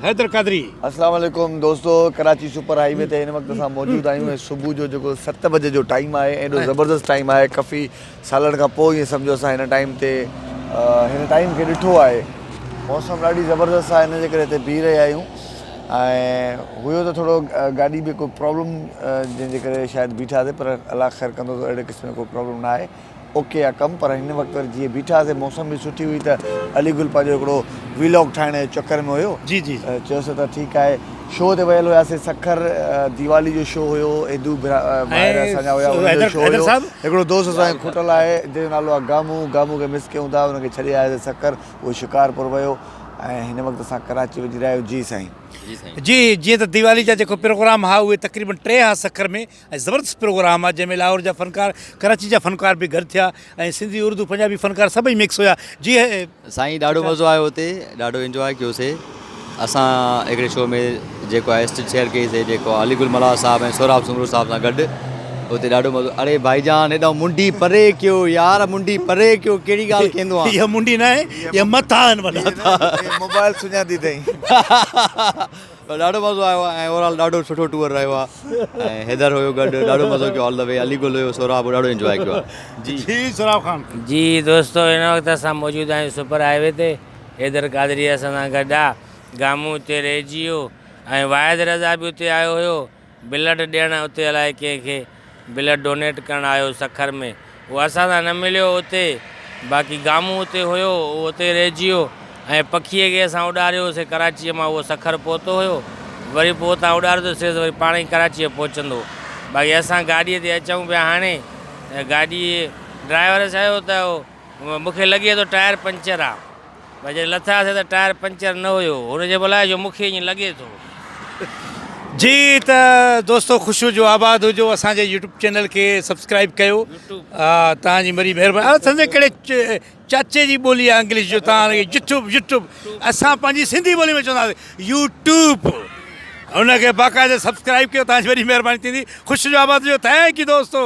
حيدر قادري. اسلام عليڪم دوستو ڪراچي سپر هائي وي تي هن وقت اسان موجود آهيون ۽ صبح جو جيڪو 7 بجي جو ٽائيم آهي ايڏو زبردست ٽائيم آهي ڪافي سالن کان پوء ائين سمجهو اسان هن ٽائيم تي هن ٽائيم کي ڏٺو آهي موسم ڏاڍي زبردست آهي ان جي ڪري هتي بيهي رهيا آهيون ۽ هيو ته ٿورو گاڏي ۾ ڪو پرابلم جنهن جي ڪري شايد بيٺاسي پر الله خير ڪندو ته اهڙي قسم جو ڪو پرابلم نه آهي اوڪي آ ڪم پر هن وقت وري جيئن بيٺاسي موسم به سٺي هئي ته علي گل پنهنجو هڪڙو وي لاگ ٺاهڻ جي چڪر ۾ هيو جي جي چيوسي ته ٺيڪ آهي شو تي ويل هياسي سکر ديوالي جو شو هيو هندو ڀائر اسان جا هيا انهن جو شو هيو هڪڙو دوست اسان جو کٽل آهي جنهن جو نالو آهي گامو گامو کي مس ڪيون ٿا ان کي ڇڏي آياسي سکر اهو شڪارپور ويو ۽ هن وقت اسان ڪراچي وڃي رهيا آهيون جي سائين. جي جيئن ته ديوالي جا جيڪو پروگرام ها اهي تقريبن ٽي ها سکر ۾ ۽ زبردست پروگرام آ جنهن ۾ لاهور جا فنڪار ڪراچي جا فنڪار به گڏ ٿيا ۽ سنڌي اردو پنجابي فنڪار سڀئي مڪس هيا جي سائين ڏاڍو مزو آيو اتي ڏاڍو انجواء ڪيوسي اسان هڪڙي شو ۾ جيڪو آهي اسٽيج شيئر ڪئي سي جيڪو علي گل ملاح صاحب ۽ سهراب سومرو صاحب سان گڏ اتي ڏاڍو مزو اڙي ڀائي جان هيڏانهن منڊي پري ڪيو يار منڊي پري ڪيو ڪهڙي ڳالهه ڪيندو آن اها منڊي ناهي اها مٿا آهن وڏا موبائل سڃاتي اٿئي. پر ڏاڍو مزو آيو آهي ۽ اوور آل ڏاڍو سٺو ٽوئر رهيو آهي ۽ حيدر هيو گڏ ڏاڍو مزو ڪيو آل the V Ali گل هيو سهراب هو ڏاڍو انجواء ڪيو آهي جي جي سهراب خان. جي دوستو هن وقت اسان موجود آهيون سپر هاء وي تي حيدر قادري اسان سان گڏ آ گامون اتي رهجي ويو ۽ واحد رضا به اتي آيو هيو بلڊ ڏيڻ اتي الائي ڪنهن کي بلڊ ڊونيٽ ڪرڻ آيو سکر ۾ اهو اسان سان نه مليو اتي باقي گامون اتي هيو اهو اتي رهجي ويو ۽ پکيء کي اسان اڏاريوسي ڪراچيء مان اهو سکر پهتو هيو وري پوء اتان اڏاريوسيس وري پاڻ ئي ڪراچيء پهچندو باقي اسان گاڏيء تي اچون پيا هاڻي ته گاڏي ڊرائيور چيو ته مون کي لڳي ٿو ٽائر پنچر آ. پر جڏهن لٿاسين ته ٽائر پنچر نه هيو. هن چيو الائي ڇو مون کي ائين لڳي ٿو. جي ته دوستو خوش هجو آباد هجو اسان جي يوٽيوب چينل کي سبسڪرائب ڪيو توهان جي مري مهرباني اسان جي ڪهڙي چاچي جي ٻولي آ انگلش جو توهان کي يوٽيوب يوٽيوب اسان پنهنجي سنڌي ٻولي ۾ چونداسين يوٽيوب ان کي باقاعده سبسڪرائب ڪيو توهان جي وڏي مهرباني ٿيندي خوش هجو آباد هجو thank you دوستو.